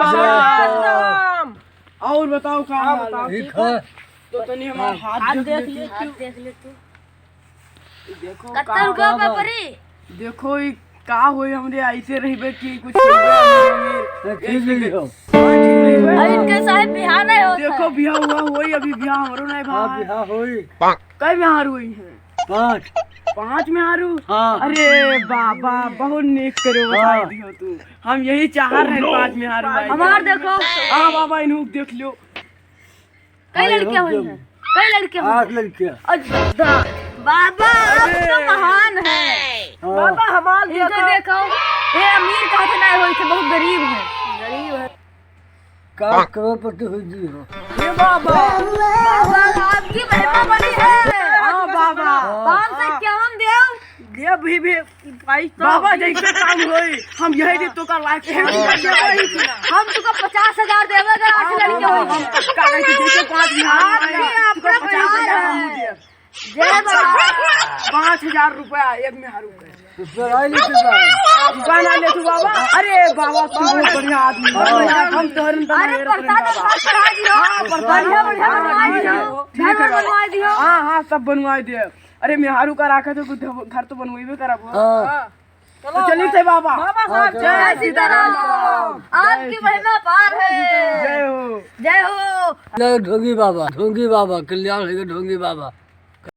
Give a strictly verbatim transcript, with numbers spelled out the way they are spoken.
प्रणाम। और बताओ का हाल है? ठीक है। तो तनी हमार हाथ देख ले तू। देखो कत्ता का रुपया बा? देखो ई का होई, हमरे ऐसे रहिबे कि कुछ होइबे, हमरे अमीर। ठीक है। अरे इनके साहब बियाह नहीं होत है। देखो बियाह हुआ होई, अभी बियाह हमरो नहीं भा। हाँ, बियाह होई। कै मेहारू हुई है? पाँच। पाँच मेहारू? हाँ। अरे बाबा, बहुत नीक करे बताई दियो तू। हम यही चाह रहे, पाँच मेहारू आई। हमार देखो। हाँ बाबा, इन्हू देख लो। कई लड़कियाँ हुई हैं? कई लड़कियाँ हुई हैं? आठ लड़कियाँ। अच्छा, बाबा, आप तो महान हैं। हाँ। बाबा, हमार इनका देखो। देखो। ये अमीर कहाँ से नहीं हुई थे, बहुत गरीब हैं। गरीब है। का करोड़पति हुई जी हो। ये बाबा। बाबा, आपकी महिमा बड़ी है। हाँ, बाबा। पाँच सौ इक्यावन देव। ये भी, भी, भाई, बाबा, जैसे काम होई, हम यही दिन तो का लाइफ। हम तुका पचास हजार देवे, अगर आठ लड़के होई। हम का कहते, जैसे पाँच मेहारू आए, आपकी तुका अपना पचास हजार हम है। दे। जय बाबा। पाँच हजार रुपया एक मेहारू के। तो चढ़ाई लेते बाबा। दुकान आ ले तू बाबा। अरे बाबा, तू बहुत बढ़िया आदमी है। हम तोहरे अंदर अरे, मेहनत करेंगे प्रसाद बाबा। प्रसाद चढ़ा दियो। हाँ, प्रसाद बढ़िया, बढ़िया हाँ, बनवा दियो। ठीक है घर बाबा। बनवा दियो। हाँ, हाँ, सब बनवा दे। अरे, मेहारू का राखे तो कुछ घर तो बनवाइबे करब हो। हाँ। तो चलिए थे बाबा। बाबा साहब, हाँ, जय जय सीताराम। सीताराम। आपकी महिमा पार है। जय हो। जय हो। जय ढोंगी बाबा, ढोंगी बाबा, कल्याण है ढोंगी बाबा।